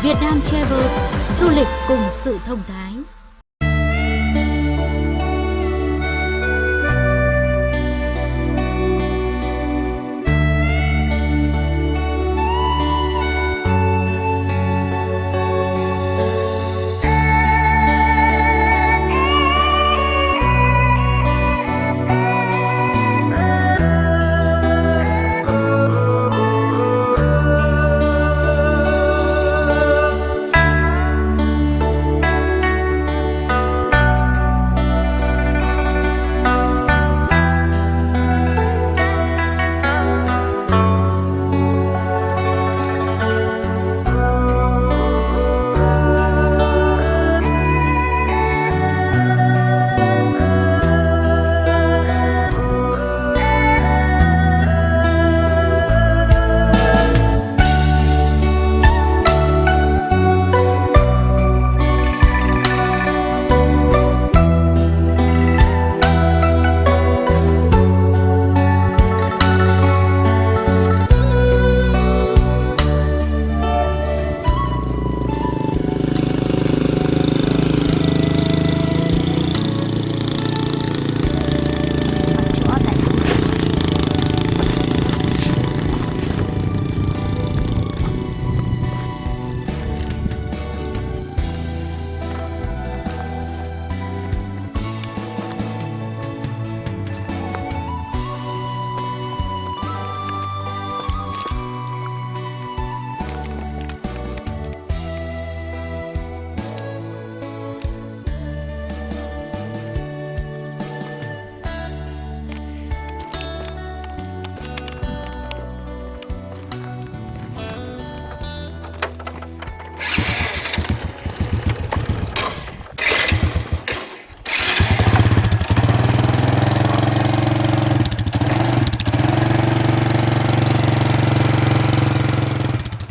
Việt Nam Travel, du lịch cùng sự thông thái.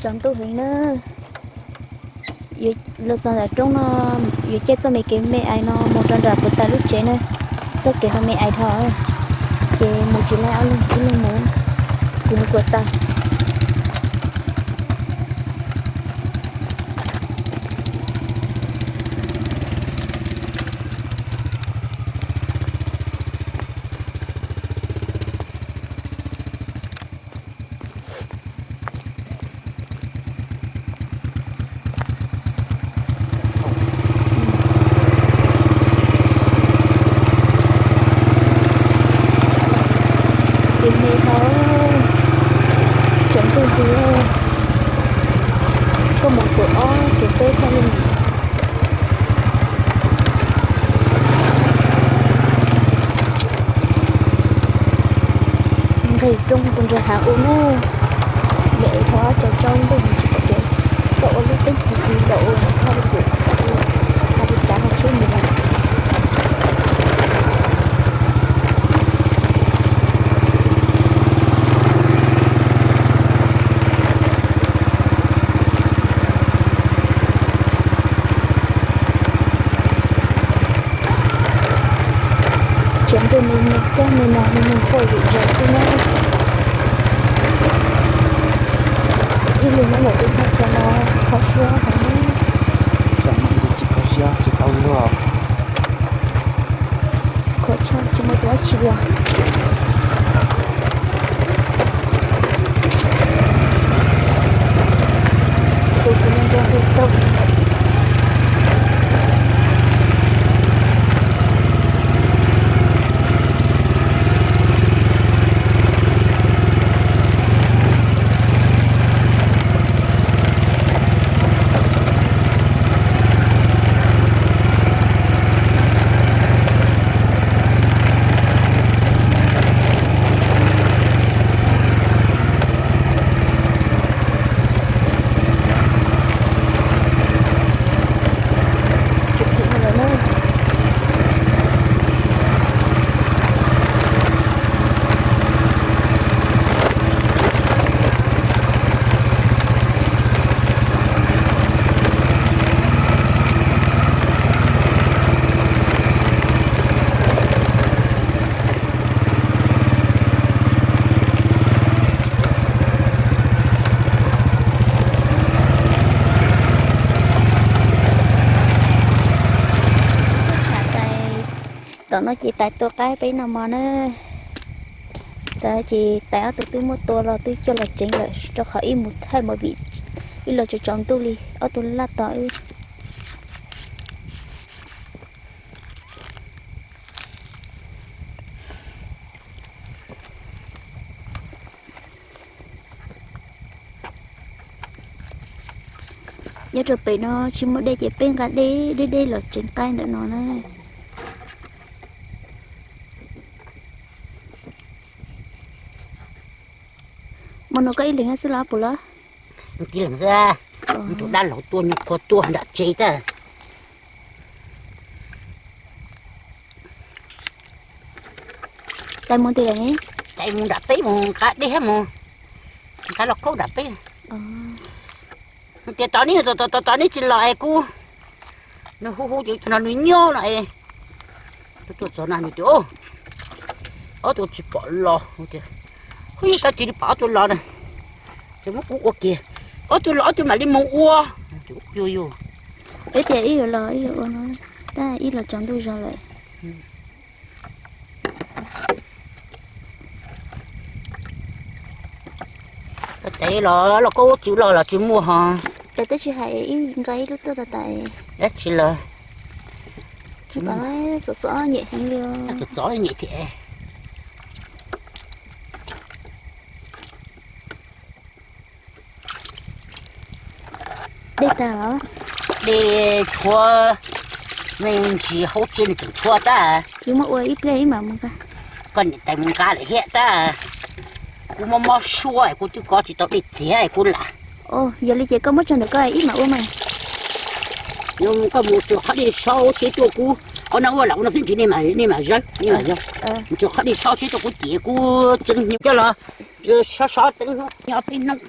Tsaus ntuj heev na. Los txog ntawm roob no, yuav caij txoj me kev me ais no mus rau nram puag ta lub tsev na. Txoj kev no me ais dhau, ces mus tsis laib ob leeg, ib leeg mus, kuv mus kom tag. Ces me dhau, tsaus ntuj heev, koj mus xuv ob xuv peb thaj li. Nqis roob rau nram hav ua na, lawm thov tsaus tsaus ntuj tsis pom kev, koj ua lub teeb ci ci ntawm ua thaj li pum, thaj li cav hauv tsheb mus. Tsaus ntuj me me kawg me no me me quaj zom zaws xwb na. Ib leeg nyob ntawm lub thaj chaw no kho siab heev. Tsam no tsis kho siab tsis tau luag. Kho tshaj tsis muaj dab tsi li. Tus kuv nco nco hu tau. Tom no ces tais tua qaib peb noj mov na. Tais ces tais ob tug twb muab tua los twb coj los tsev lawm rau qhov ib mus thaij movie ib los tsaus tsaus ntuj li ob tug laj tos wb. Nyob rau pem no tsis muaj dej ces peb nqa dej deb deb los tsev qaib ntawm no na. Hmo no koj ib leeg xwb los puas lawm? Tib leeg xwb, tus dab laug tuaj nyuag qhuav tuaj nram tsev tag. Tais mus twg lawm ne? Tais mus nram peb mus nqa dej mus, nqa lauj kaub nram peb. Tias tos neb, tos tos neb tsis los es kuv, nws hu hu ces tus no nws nyob no es, tuaj txog no nws tias ob tug tsis pom los, hu yog tau tis li pom ob tug los na, ces muab kuv ua kiag, ob tug los ob tug mam li mus ua. Yus yus, ib tias ib yuav los ib yuav ua no, tab ib los tsaus ntuj zog lawm. Tais los lauj kaub tswv los los tsis muaj hos. Tais twb tsis hais ib nqa ib lub tuaj rau tais. Dab tsi lawm? Txom txom nyem heev li. Txom txom nyem thiab. Dej tag los? Dej tshuav, me ntsis hauv tsev nws tseem tshuav tag. Kuv muab ua ib pliag ib mam mus nqa. Koj niam tais mus nqa lawm thiab tag. Kuv mob mob suab es kuv twb kov tsis tau dej txiav es kuv lam. Yog li ces koj muab tso ntawm koj ib mam ua mas. Koj mus tso qhov dej saub tsev tuaj kuv, qhov no ua lam ua no xwb ntsis nej mam zawb, nej mam zawb. Mus tso qhov dej saub tsev tuaj kuv ces kuv tseem hnyuv coj los sov sov teeb nyob peb hnub.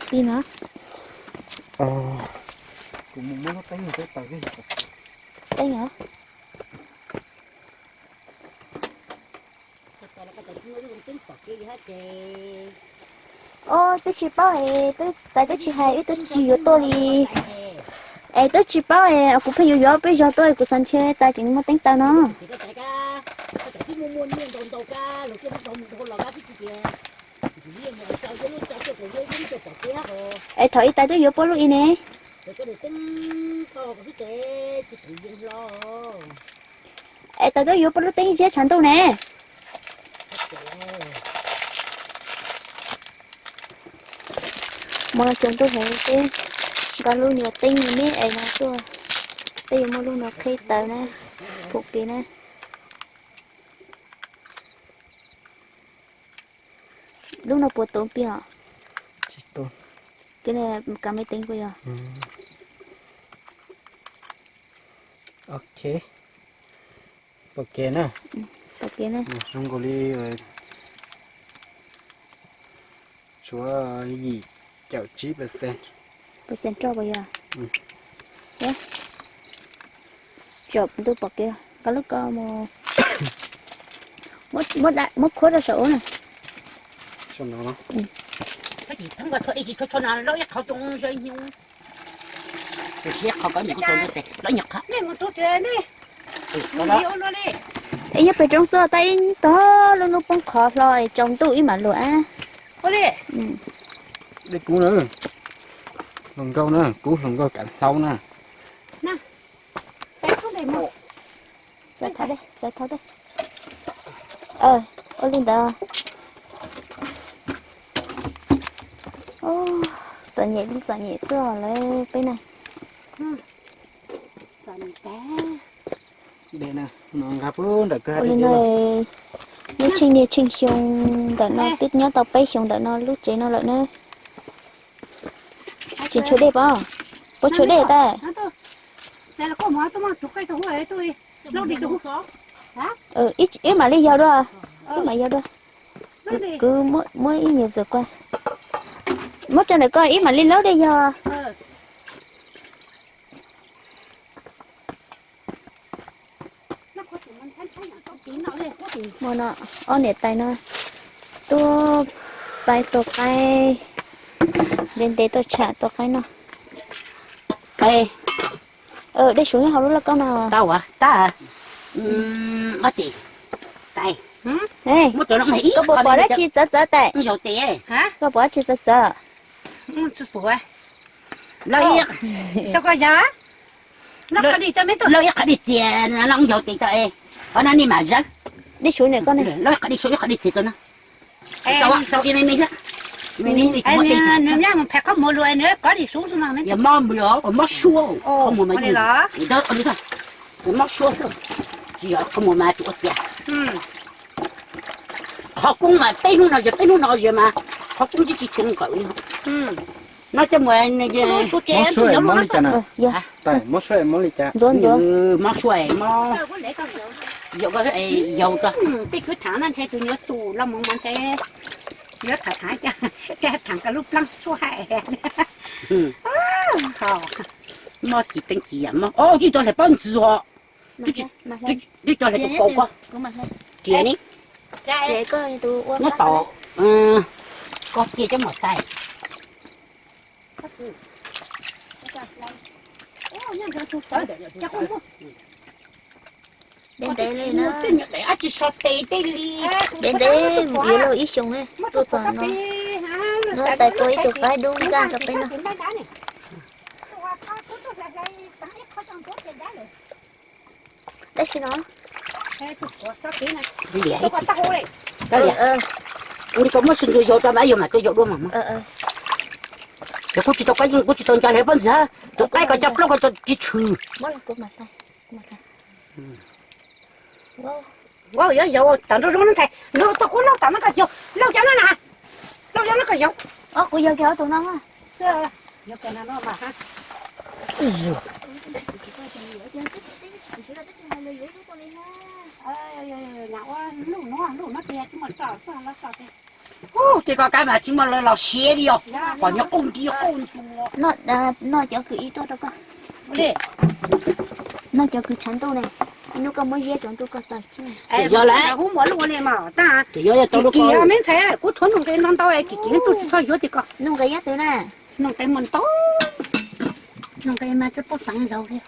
Teeb os. Os, twb tsis paub es, tais twb tsis hais wb twb tsis yuav tuaj li. Es twb tsis paub es kuv pheej yuav yuav peb zog tuaj es kuv xav ntshe tais tseem muaj teeb taw no. Es thaum ib tais twb yuav puab lub ib ne. Es tais twb yuav puab lub teeb ziab tshav ntuj ne. Hmo no tsaus ntuj heev, peb nqa lub niag teeb me me es no tuaj, peb yuav muab lub no qhib taws na, pum kev na. Lub no puas tu pib os? Tsis tu. Kab me teeb puas yog? Ok. Pom kev na. Pom kev na. Zoo nkaus li tshuav yim caum tsib percent. Percent roj puas yog? Tsom ntuj pom kev, nqa lub ko mus. Muab khuab rau saum ub na. Es nyob pem roob xwb, tab ib tog lub hnub poob qho hlo es tsaus ntuj ib mam luam. Dej kub na, hluas nkauj na, kub hluas nkauj kav hlau na. Ua li ntawd. Txom nyem li txom nyem xwb lawv peb na. Ua li no, neb tsheej niaj tsheej xyoo ntawm no twb nyob tau peb xyoo ntawm no lub tsev no lawm na. Tsis tshuav dej pob, puas tshuav dej tag? Wb mam li yog dua, wb mam yog dua. Kuv muab ib nyuag zam qua, muab tso ntawm ko ib mam li laub dej yog. Muaj no, ob niam tais no tuaj pais tua qaib, ntev ntev tuaj tsham tua qaib no. Dej suv nyob hauv lub lauj kaub no. Tau, tab, ob tim, tais, koj puas pom dab tsi txawv txawv tais? Koj pom dab tsi txawv txawv? Lawv ib qho dej txias no yaug tes tso, qhov no nej mam zawv. Dej suv, ib qho dej txias tso no. Nws mob, mob suab, mob suab xwb, tsis yog qhov muag mas tsis ua tiag. Qhov koob mas peb hnub no, peb hnub no mas qhov koob tsis tshua nqawm li. No coj mus, mob suab mob li cas? Mob suab mob li cas? Mob suab mob, yaug ko, yaug ko. Peb khwv tham no ntshe tus nyuam tus los mus mas ntshe yuav tham tham, cas tham koj lub plaub suab hais. Mob tsis teeb tsis yam mob. Twb cov hlais pob ntxwv os. Twb cov hlais tus kaus ko. Riam ni. Nyob tod, koj cia cov mom tais. Ntev ntev li na. Ntev ntev mus yuav luag ib xyoos ne, tuaj txog no. Nws tais tua ib tug qaib dub nkaj rau peb no. Tab sis no, ua li koj muab sib ntsug yau rau mas yog mas tuaj yau dua mas. Ces kuv tsis tau qaib, kuv tsis tau nco hlais pob ntxwv, tus qaib ko cov plaub ko tsis tshwm. Ua yuav yau tas nroo zoo no ntag, nroo tau kuv lauj tas no koj yau, lauj cov no na, lauj cov no koj yau. Kuv yau kiag ob tug no. Ces koj kab mas tsis muaj los siav li os, pom nyob qub nti qub ntua. Noj cov kws ib tuaj rau koj. Noj cov kws tshav ntuj ne, ib hnub koj muab ziab rau ntuj koj tau. Yog lawm, kuv muab lub ua li mas tag. Ces yog tau lub, me ntxhais, kuv thuav nuj nqes no ntau, kim kim ntuj tsis txhob yuav tiag koj. Nuj nqes nyob twg na? Nuj nqes muaj ntau. Nuj nqes mas tsis paub teev zaug li.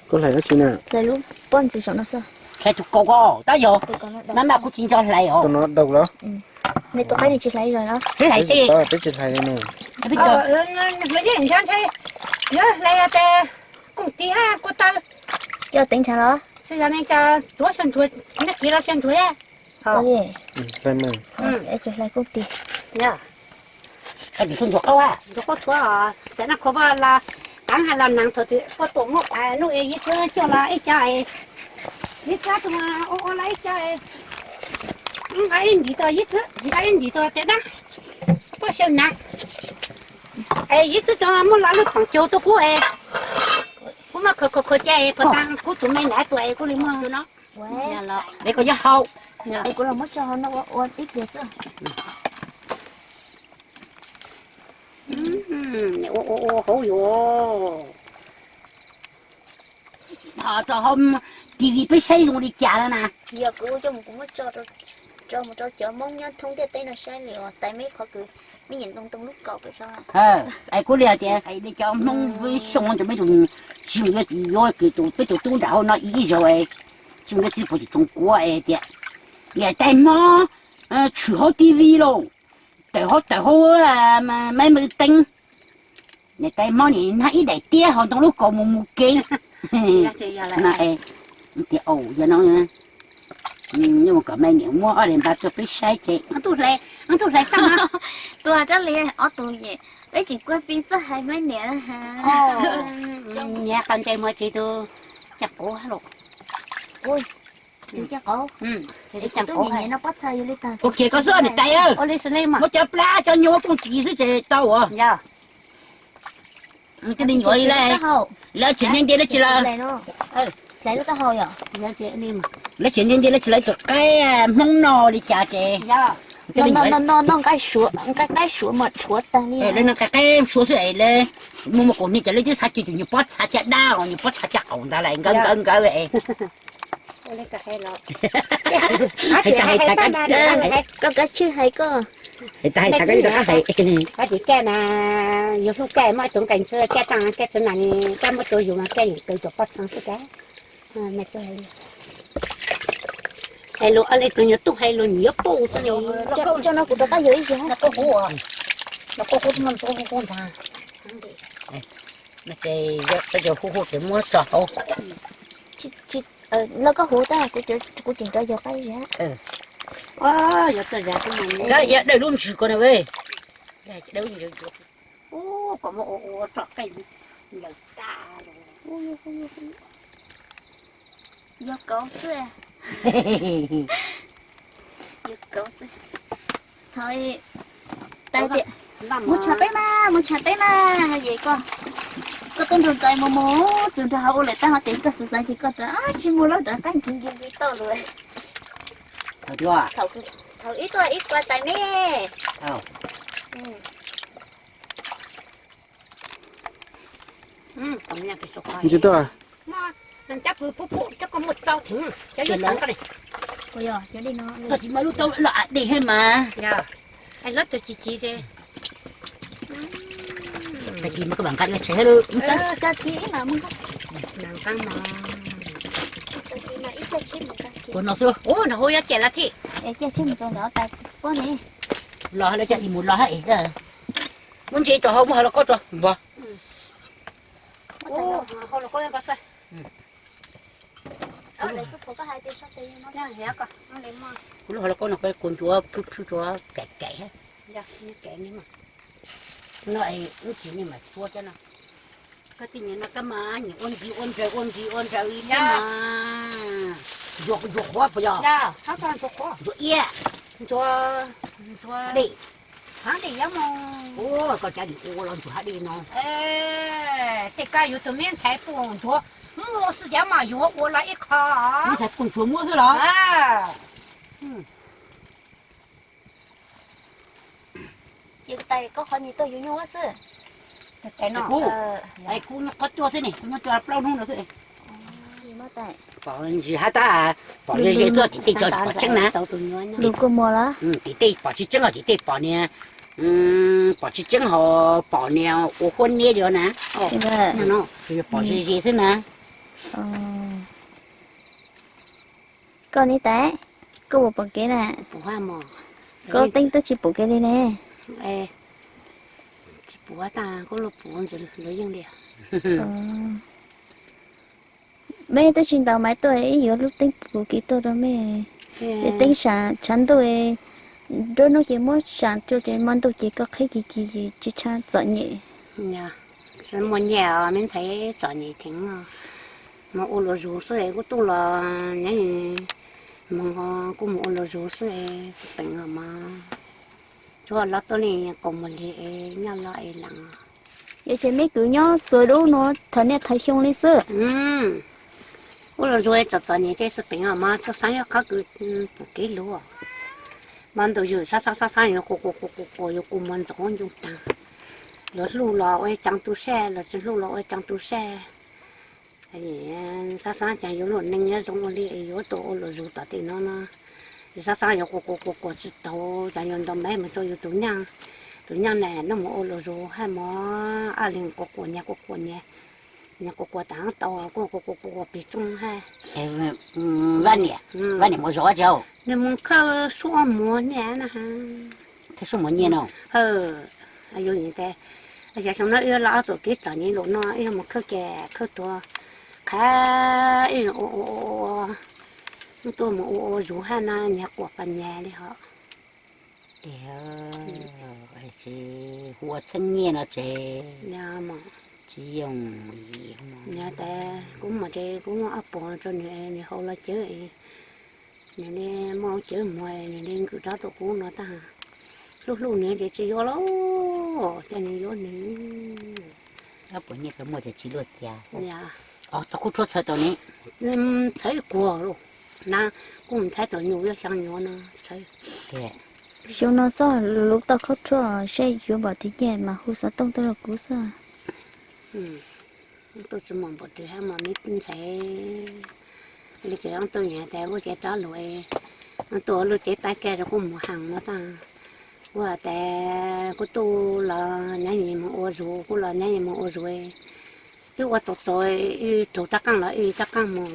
Koj hlais dab tsi na? Hlais lub pob ntxwv saum no xwb. Hlais tus kaus ko tab yog. Maj mam kuv tsis nco hlais os. Tus no daug los? Nws tus qaib nws tsis hlais zog los? Peb hlais tsis, peb tsis hlais li ne. Yuav hlais tes kooj tis kuv taw. Coj teev ntshav los? Tsis yog ne, cas tuav xyaw ntsuag, neb kiv los xyaw ntsuag. Tsis hlais kooj tis. Ntsuag qaub, ntsuag qaub tshuav, tes nab qhuav los taav hais los nees thaum twg koj tuaj muab pas nuj es yib txwb coj los ib co, yib txwb ua ua los ib co, nqa ib ntim tau yib txwb, nqa ib ntim tau tes nab, koj xyaw nees. Es yib txwb tso muab los lub poom caug tuaj kuv es, kuv muab khaws khaws khaws ces puas tau kuv tus me nab tuaj es kuv li muag. Es koj yuav haus, es kuv los muab tso hauv no ua ua tib pliag xwb. Ua ua ua hauv yuav. Tso hauv T V peb saib zoo li cas na. Yog kuv coj mus kuv muab tso, tso mus rau cov Hmoob nyob thoob ntiaj teb no saib li os, tais me qhov kws me nyuam ntoo ntoo lub kaus pem zog. Es kuv li hais tias li cov Hmoob xyoo ntawd peb tus tsis mus yuav, yuav kws tus peb tus tub nram hauv no ib zaug, tsis mus yuav txiv puag tim tsoom kuav es tias niam tais Hmoob tshwm hauv T V lauj, tawm hauv tawm hauv maiv maiv teeb, niam tais Hmoob nim nag ib daim tiab hauv ntoo lub kaus mus mus kev. Tias au yog no, kom me niam muab ob daim npav tuaj peb saib ces. Tus hais rab li ob tug, peb tseem kuaj fi txoj hais maiv niam. Niam qos ntses muag tsis tus caj quv los. Tus caj quv, tus niam no pob txha yog li tag. Ua kiag koj xwb niam tais, muab cov plab cov nyuag kooj tis xwb ces tau as. Tej me nyuam li lawv tseem nti nti lawv tsis lawv, lawv tseem nti nti lawv tsis lawv tus qaib Hmoob no li cas ces, noj qaib suav mas rhuav tag li, lawv noj qaib suav xwb es lawv muaj muaj kaus hniav ces lawv twb xav cia tus nyuag pob txha caj dab, nyuag pob txha caj qaum ntawd lawm nkawd nkawd nkawd. Hais tas hais tas koj, koj kav tsij hais koj. Hais tas hais tas koj yuav rov qab hais. Koj tsis kaj na, yus hlub kaj muaj ib tug nqaij ntxwg kaj tag kaj txiv nas ni kaj muab rau yus mas kaj yus kaw cov poj txheej xwb kaj. Hais lus li tus nyuag tub hais lus nyiam yuav pauj xwb ni. Tso no kuv rov qab yuav ib zaug. Koj huv ntag. Ces hu hu ces muab tso hauv. Los koj huv tag, kuv tseem rov yog qab zab. Yog dawj lub ntsws ko na. Ub, kom muab ua ua tso qeej nplaws tag. Yog kauv xwb. Yog kauv xwb. Thaum mus tshav peb mas, mus tshav peb mas, es koj, koj tuaj nrog ntxawm mus mus txog nrog hauv ua lawm tag ho tias koj xav xav ces koj rov tsis mus los rov qab nkiv nkiv nkiv tau lawm. Thaum ib tuaj ib kua tais me. Tsis tuaj. Koj tsis muaj lub taub los dej thiab mas. Tag kis mas koj mam nqa dua tsev thiab lauj. Ua no xwb. Los lawv coj ib mus los hab es. Muab ntses rau hauv, muab hauv los koj rau npog. Kuv lub hauv los koj no kuv ncuav plhwb plhwb tsuav kaim kaim hab. No wb tsis ni mas tsuav cov no. Koj tij nyiam no koj mas nyiam ua nqi ua nraws ua nqi ua nraws li thiab mas. Ntsuag qhuav puas yog? Ntsuag iab. Ntsuag dej. Hab dej yab mog. Ua koj cav dim ua los ntsuag hab dej no. Tej koj yus tus me ntxhais puas ntsuag muaj xwb cas mas yuav ua los ib qho. Me ntxhais puas ntsuag muaj xwb los? Ces tais koj qhov nyuag tuaj yus nyuj xwb. Kuv, kuv nyuj qhov tuaj xwb ne, kuv nyuj tuaj plaub hnub no xwb. Pom ntsis hab tab, pom ze ze tuaj tim tej pom tseeb na. Tim tej pom tsis tseeb os, tim tej pom niag, pom tsis tseeb ho pom niag ua huab niab li na. Pom ze ze xwb na. Koj ne tais, koj puas pom kev na? Koj teeb twb tsis pom kev li ne. Meb twb tsis ntaus maiv tuaj ib yuav lub teeb puv kev tuaj rau mej. Teeb sam tshav ntuj, nruab hnub ces muab sam rau ces hmo ntuj ces koj qhib ci ci tsis tshab txom nyem. Muaj nyiaj os, meb ntxhais txom nyem theem. Mus ua luam zus xwb es kuj tuaj los nyob, mus kuj mus ua luam zus xwb es xwb peem os mas. Tsuav los tuaj li qaum muag li es nyob los es lees. Yog ces meb kwv nyob xuas lub nuav thaum niaj thaum xyoo li xwb. Ua luam zus txom txom nyem ces xwb peem os mas txhua xaab yuav qhov kws pum kev lug. Mas ntuj yug sab sab sab sab yuav quas quas quas quas yuav kuv muag ntxoov ncoo taag. Luag hlub los ua ib caag tu sab, luag tsi hlub los ua ib caag tu sab. Sab sab caag yuav luaj neeg nyob zoo ua li yuav tuaj ua luam zus tom tej no no. Sab sab yuav quas quas quas quas tsi taug, caag yuav ntaus maiv mus rau yus tus nyaab. Tus nyaab na noj mus ua luam zus hab mog, ab leeg quas quas nyag quas quas nyag, nyag quas quas taag tau kuj quas quas quas quas peg tsooj hab. Vaj niam, vaj niam mus zov tsi? Nws mus khawb suab muag nyiaj na. Khawb suab muag nyiaj no. Yog xyoo no wb los ob txuas kev txom nyem lug no wb mus khawb ces khawb tuag, qha wb ua ua ua, tuaj mus ua ua zus hab no nyag quas pas nyag li hos. Tsis hu ua txheeb nyiaj no ces tsis yooj yim. Kuv muaj, kuv muaj ob puas rau nws, nws haus los cawv, nws li muaj cawv muag nws li nkwm rov tuaj kuv no tag. Hlub hlub nws ces tsis yuav lauj, coj nws yuav nws. Ob puas nyiaj tau muaj ces tsis luaj cas. Tau khub tshuab txhawv tau ne. Txhawv kuag lauj, na, kuj mus thaij tau nyuj yuav xyaa nyuv no txhawv. Xyoo no txoj lub tau khub tshuab saib yuav npaum twg nyiaj mas hu xov tooj tuaj rau kuv xwb. Tuaj tsis muaj npaum twg hab mas me ntxhais, Li kuv ob tug niam hais tias kuv ces rov lug, ob tug ua lub tsev pab kiag rau kuv mus heev no tas. Kuv hais tias kuv tuaj los neb mus ua zug, kuv los neb mus ua zug. Wb ua txaus txaus, wb raug rab qeej los wb rab qeej mus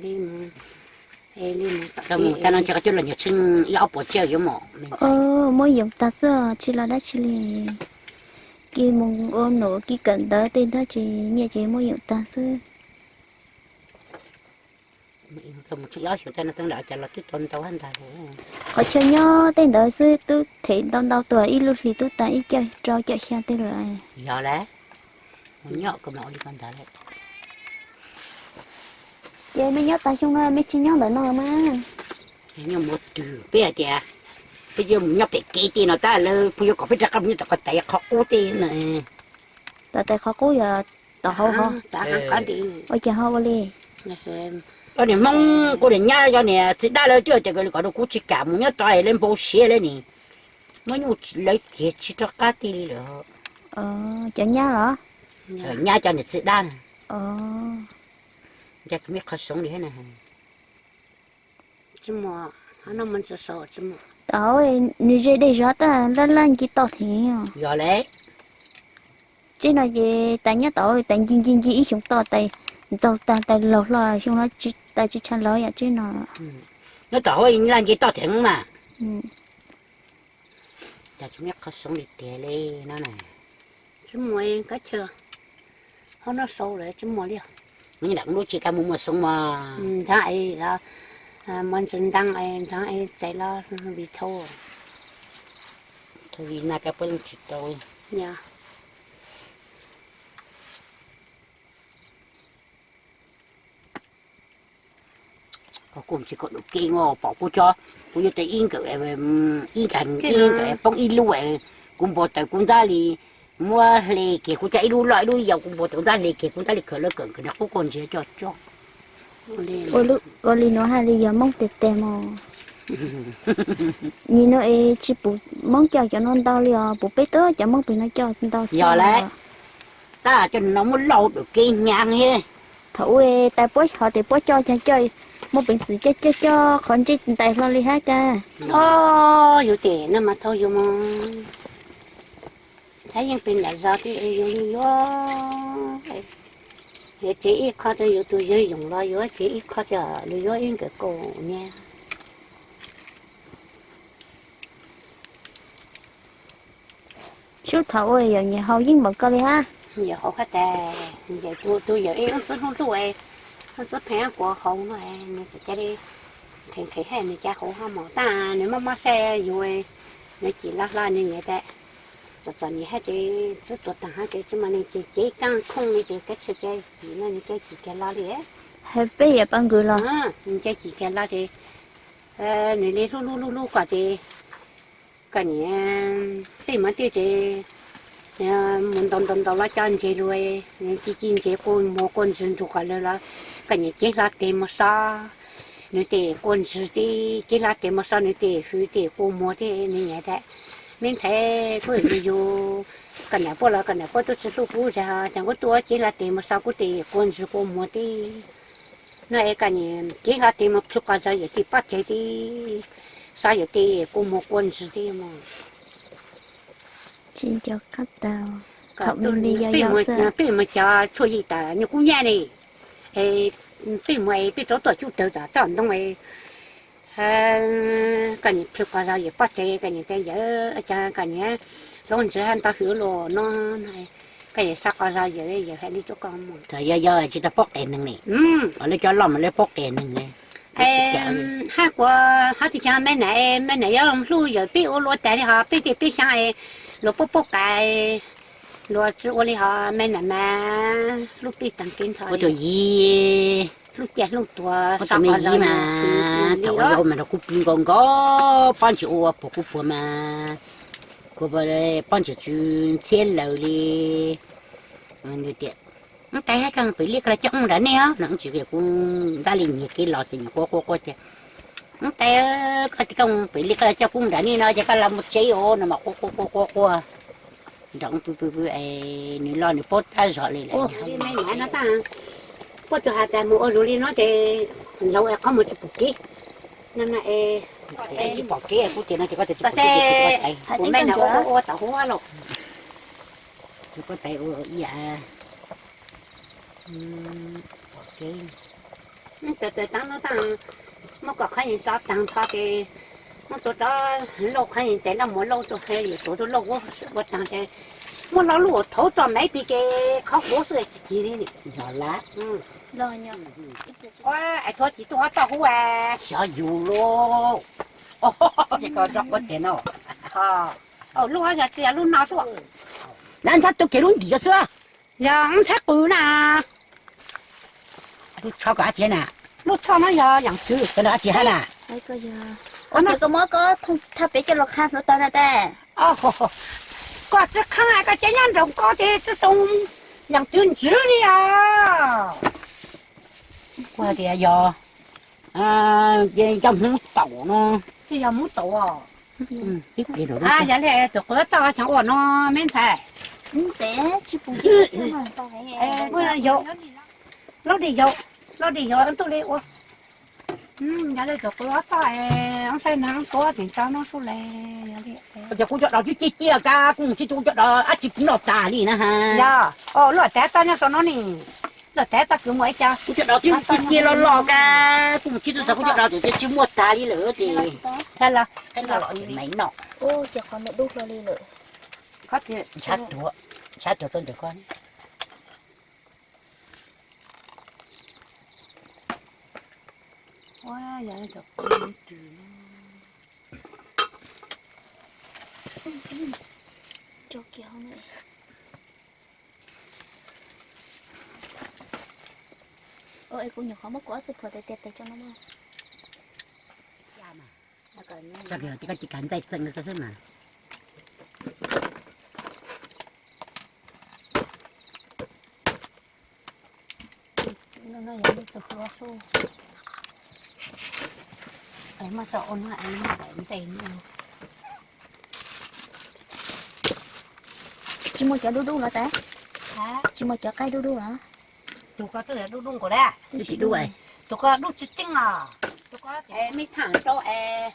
li mus. Tag no ntshe koj coj los nyuag tsheej ib ob puas tsiaj yuav mom. Muab yoom tag xwb, tsis los dab tsi li. Kis mus ua num kis kawm ntawv tej ntawd ces nyiaj ces muab yoom tag xwb. Qhov chaw nyob tej ntawd xwb twb them ntau ntau tuag, ib lub hlis twb tag ib caj rau caj xya tej lawm. Yog lawm, mus nyob ko mas ua li ko ntawd lawm. Ces mej nyob tag xyoo no mej tsis nyob ntawm no mas. Nyob mus twg peb hais tias peb yuav mus nyob pem kev tej no tab lawv pheej yuav kom peb rov qab mus nyob tom qhov tais qhov qub tej no. Tom tais qhov qub yog tom hauv ho. Ua cas ho ua li? Cov niag Hmoob kuv niag nyab cov niag txiv dab lawv twb tias kom rau kuv tsis kam mus nyob tod es lawv npau siav lawv nim muab nyuj lawv kiag tsis rov qab tej li lawm. Cov nyab los? Nyab cov niag txiv dab na. Nca tus me qhov soov li na. Tau, nws ze dej zog tab laj laj nce toj theem. Yog lawm. Tseeb no ces tais nyob tod tais nce nce nce ib xyoo toj tais ntxaug tag tais laug hlo xyoo no tais tsis tshaj laug yam tseeb no. Nyob tom hauv laj nce toj theem mas. Cas tsis muaj qhov soov li tiag li no na. Tsis muaj kab chaw, hauv no sau lawm tsis muaj li. Nram lub tsis kab mus muaj soov mas. Nrog es los, muaj ntsis ntees es nrog es txais los vim thau, thau vim na kab puab leej tsis tau. Kuv tsis kom dum kev no pom kuv cov, kuv yuav tau ib nkawm, ib nkawm, ib nkawm poob ib lub, kuv npau taws kuv ntab li muab hle kiag kuv cov ib lub loj ib lub yau, kuv npau taws kuv ntab hle kiag kuv ntab li kawm lawv kawm nkawd nrog qub koj ntsia coj coj. Ua li nuav hais li yog Moob tes tes mog. Nim no es tsis pum Moob coj cov no ntau li os, pum peb tug cov Moob pem no coj ntau xwb. Yog lawm, tab coj no muab lauj dum kev hnyav thiab. Thaum ub tais puab hov tes puab coj coj coj, muaj peev xwm coj coj coj qhov ntsej ntais hlo li hab kag. Yus tes no mas thau yus mog. Thaib yeej pem nram zos thiab es yus yuav, yuav tsev ib qho rau yus tus yawg yoom los yuav tsev ib qho rau lawv yuav ib nkawm kaus niag. Sub thaum ub yawm nyias haus yeej npaum koj li hab. Yawm haus hab tas, yawm tus yawm ib ob txwb hlub hlub, ob txwb pheej kuv haus no, nws txawm cia li nqhis nqhis hab nws cia haus ho mos tab nws mob mob saib yus, nws cim loj hlo nws nyiam tas. Txom txom nyem hab ces txwb tuag taag hab ces tsis muaj neeg ces cev kaab khooj li ces kav tsij cia cim no nws cia cim kiag los li. Hab peb yawm pab nkws los, nws cia cim kiag los ces nws li hlub hlub hlub hlub kom ces koj niam tej muaj tej ces mus ntaus ntaus ntaus los coj ntses lug, ci ci ntses quaj muag quaj ntsws nrug qhov lawg los koj niam cev hlo tes mus so nws tes quaj ntsws tib, cev hlo tes mus so nws tes hwv tes quaj muag tib, nws nyiam tas. Me ntxhais, kuv yug koj niam puab los koj niam puab tub tsis hlub kuv zag, cas kuv tuaj cev hlo tes mus so kuv tes quaj ntsws quaj muag tib. No es koj niam cev hlo tes mus plhws qhov zog yawm tej pob tsaig tib, so yawm tej quaj muag quaj ntsws tib mog. Tsis nco qab tau. Peb mus cov tshuaj yim tas nyuag kub nyab ne, peb mus es peb rov tuaj cub tawg tom txoj ntoo, koj niam plhws qhov zog yawm pob tsaig, koj niam tas yawm, koj niam hlob ntsws hab ntau hwv lug no, koj niam so qhov zog yawm, yawm hais li rau koj mus. Yog yog tsis tau pob qes neeg ne, lawv cov loj mas lawv pob qes neeg ne. Hab kuv hab tus caag me nam, me nam yuav hlub yawm peb ua luaj tas li hos peb tej peb xyaa luag puab puab qais, luag tsi ua li hos me nam mas hlub peb taag kev nrho. Ua tus yig hlub ciaj hlub tuag, ua tus me yig mas thaum ua yau mas nrog kuv pw nkaus nkaus, pob ntseg ua puag kuv puag mas, kuv pob ntseg tsw ntxhiab lawm li. Nws tias, Ub tais, hab koj pem liaj koj los coj wb nram nej os no, tsis kuv ntab li nyiag kev los ces nws quaj quaj quaj tias, Ub tais, koj tias koj pem liaj koj los coj kuv nram nej no ces koj los mus tsev os no mas quaj quaj quaj quaj quaj nrog pw pw pw es nws los nws paub tab zog li lawm. Puab tsuas has tas mus ua lug li no ces Laus es qhov muag tsis pom kev. No no es, tsis pom kev kuv tias no ces koj tias tsis pom kev ces kuv ua tau ua tau huab los. Kuv ua tau ua ib yam. Pom kev. Tab tab tab, muab kom qhov yees tso taag nrho ces muab tso rov lauj, qhov yees tes noj muag lauj, tsuas yuav tuav tuaj lauj ua taag ces muab lo lub uas thaud tso maiv pig ces qhov huv xwb tsis cig li. Los lawm. Es thuav tsis tuaj ob txoj hub es xyov yus lauj. Ces koj zoj quav tiag no. Lub yog tsis yog lub no xwb. Lawv ntxhab tuav kiag lub ntim ko xwb. Yog ntxhab qws na. Lub tsho ko dab tsi na? Lub tsho no yog yaam twv. Cov no dab tsi hab na? Koj muab koj thaj pem coj los qha hluav taws na tes. Koj tsi qha koj ces nyob nraum ko ces tsi zoo yaam twv ntswv li os. Kuv hais tias yog cov hmoob taum no. Tsis yog hmoob taum os. Yog li tus qws txoj xyoo ua no me ntxhais. Tes tsis pum. Lub dim yau, lub dim yau ntuj li ua. Yog li tus qws txoj es saib na tuav tseem tso no xwb le. Yog li ces kuv cov dog twb ciaj ciaj kab kuv mus tsis tu kuv cov dog dab tsi kuv noj tas li na. Yog, lub tais txoj nyob saum no ni. Lub tais txoj kwv muaj ib co. Kuv cov dog twb ciaj ciaj los los kab kuv mus tsis tu xyov kuv cov dog twb tsis muaj tas li lawm ces. Los los ces maiv noj. Ces qhov no dub hlo li lawm. Ntshav tuav, ntshav tuav rau ntawm koj. Kuv nyuam qhuav muab kuv ob txoj phuam tes tes tes tso no. Koj tsis kav ntxaij txeem koj xwb mas. Muaj txoj ua no ntxeem. Tsis muaj cov dub dub los tas? Tsis muaj cov qaib dub dub los? Tus ko twb yog dub dub nkaus dab. Twb tsis dub. Tus ko dub tseeb tseeb os. Tus ko me thaam rau es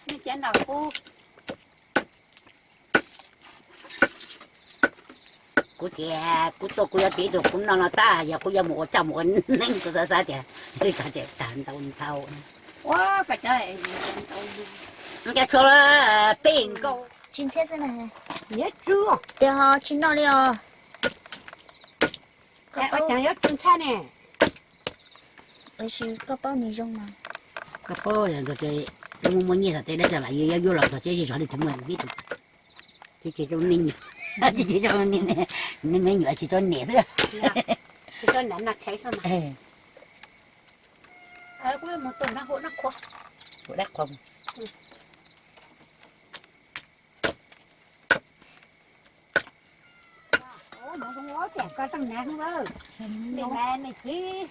me cov nram qub. Kuv tias kuv tuaj kuv yuav tiv tus kuv noj no tag yog kuv yuav mus ua coj mus ua neeb kuv xav xav tias li ko tseem tag ntau ntau. Cas tshuav peb nkaus. Tsis ntxhiab xwb na. Tias ho tsis noj li os. Koj paub yuav tsis ntxhiab ne. Koj paub nws zoo mas. Koj paub yog ntag ces muaj muaj nyiaj txog tej dab tsi los yuav yuav los txog ces zej zog li tsis muaj ib tug. Ces tsis zoo me nyuam, tsis zoo me nyuam tsis tau niam xwb. Tsis tau niam no tshaiv xwb mas. Kuv mus tua nrog hu dab qhua. Hu dab qhua. Koj tseem hnav hnub, mej mas mej txiv,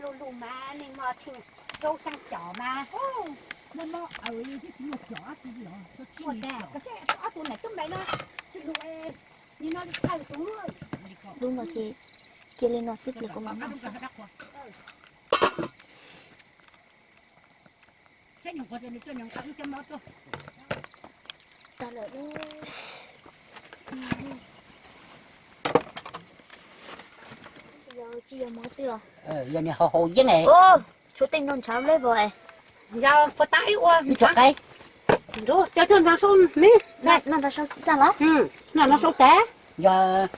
luj luj mas mej muaj tsheej zaub xeeb cos mas. Muaj tag, koj saib ob tug nam tub me no, tsis lus, nim no li thaij tus. Lub no ces cia li no xwb pliag kuv mam noj xwb. Tag lawm. Tsis yog mov twg os. Yog nws haus haus yeeb es. Tshuav tej no ntshav leb vos es. Yog puas tas ib ua ntshav. Cov tuaj nrog sau me. Noj nrog sau txaj los? Noj nrog sau tas. Yog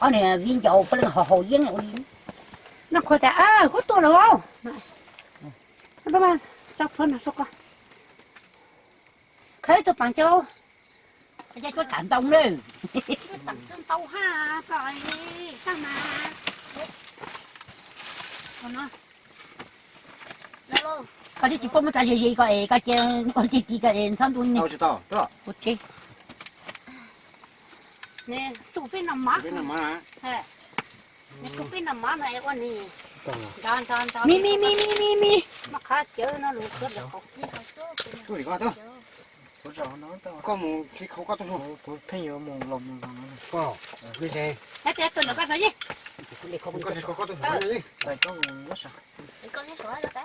ob niag viv ncaus puav leej haus haus yeeb ua li. Noj qhuav tas, koj tuaj lawm. Tso plhuav nrog sau koj. Khawb tus paas cau. Cov tuaj tam ntoo na. Tam txwj ntau hab koj, tag mas. Koj twb tsis paub muab txav ze ze koj es koj cia ua ti ti koj es ntxhob ntu ne. Kuv tseb. Tsuj peb noj mov. Tsuj peb noj mov no ua ni. Nrov nrov nrov. Mi mi mi mi mi mi. Muab qhov cawv no lug khwb lawm. Koj mus tsis khau koj tuaj. Kuv pheej yuav mus los mus los no. Koj, kuv tes. Hab tes tuaj ntawm koj sawv yeej. Koj tus hluas ne.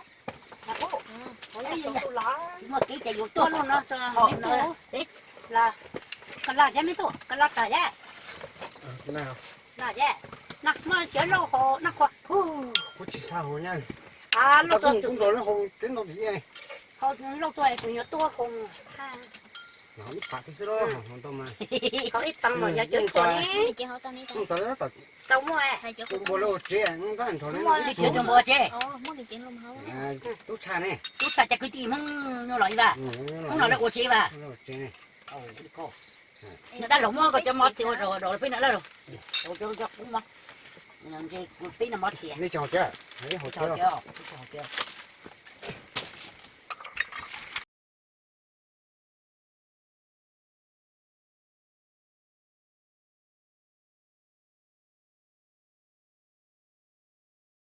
Tsis muaj kev ces yuav tuaj no, koj laj thiab me tub, koj laj tag thiab. Laj thiab, nag hmo tsis lauj hau nag qhua. Kuv tsis xav hau na. Lauj txog, kuv nrog lawv hau tsev ntau tim. Hau lauj txog kuv yuav tuaj hau. Ib pam xwb los hau ntau mas. Hau ib pam mas yog cov tshuaj ne. Tau muaj, npua lawv ua tsev, muaj li cov npua tsev. Tub Tshaj ne, Tub Tshaj cov kwv tij Hmoob nyuaj los ib vas, Hmoob los lawv ua tsev vas. Dab laug muab koj cov mov txiv ua rau peb no lawm. Peb no mov txiv.